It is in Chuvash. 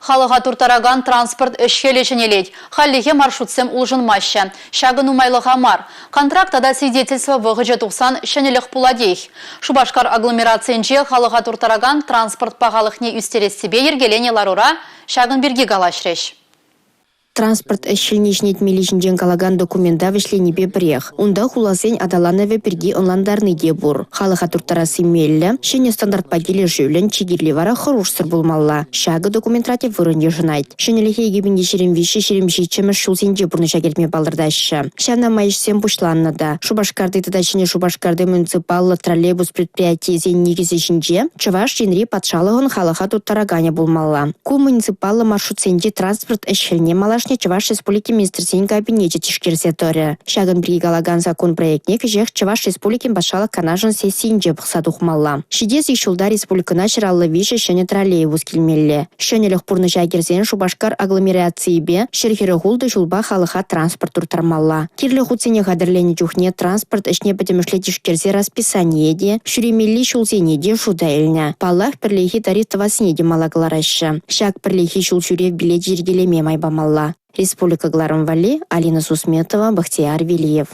Халӑха турттаракан транспорт ӗҫ-хӗлӗ ҫӗнелет. Хальлӗхе маршрутсем улшӑнмаҫҫӗ. Ҫакӑ нумайлӑха мар. Контракт тата свидетельство вӑхӑчӗ тухсан ҫӗнӗлӗх пулатех. Шупашкар агломерацийӗнче халӑха турттаракан транспорт пахалӑхне ӳстерессипе йӗркеленӗ ларура ҫакӑн пирки калаҫрӗҫ. Транспорт ӗҫ-хӗлне ҫӗнетмелли ҫинчен калакан документа вӗҫленипе пӗрех. Унта хуласен аталанӑвӗ пирки ӑнлантарни те пур. Халӑха турттарасси меллӗ, ҫӗнӗ стандартпа килӗшӳллӗн, чи кирли вара хӑрушсӑр пулмалла. Ҫакӑ документра тӗп вырӑн йышӑнать. Ҫӗнӗлӗхе 2023-27-мӗш ҫулсенче пурнӑҫа кӗртме палӑртаҫҫӗ. Ҫавна май ӗҫсем пуҫланнӑ та. Шупашкарти тата Ҫӗнӗ Шупашкарти муниципаллӑ троллейбус предприятийӗсен никӗсӗ ҫинче Чӑваш Енри патшалӑхӑн халӑха турттараканӗ пулмалла. Ку муниципаллӑ маршрутсенчи транспорт ӗҫ-хӗлне малашне Чӑваш Республикин Министрсен Кабинечӗ тишкерсе тӑрӗ. Ҫакӑн пирки калакан саккун проектне кӗҫех Чӑваш Республикин Патшалӑх Канашӗн сессийӗнче пӑхса тухмалла. Ҫитес ик ҫулта республикӑна 153 ҫӗнӗ троллейбус килмелле. Ҫӗнӗлӗх пурнӑҫа кӗрсен Шупашкар агломерацийӗпе 146 ҫулпа халӑха транспорт турттармалла. Кирлӗ хутсене хатӗрленӗ чухне транспорт ӗҫне пӗтӗмӗшле тишкерсе расписание те, ҫӳремелли ҫулсене те шута илнӗ. Паллах, пӗрлехи тариф тӑвассине те мала кӑлараҫҫӗ. Ҫак пӗрлехи ҫул ҫӳрев билечӗ йӗркелеме май памалла. Республика кӑларӑм валли Алина Сусметова, Бахтияр Велиев.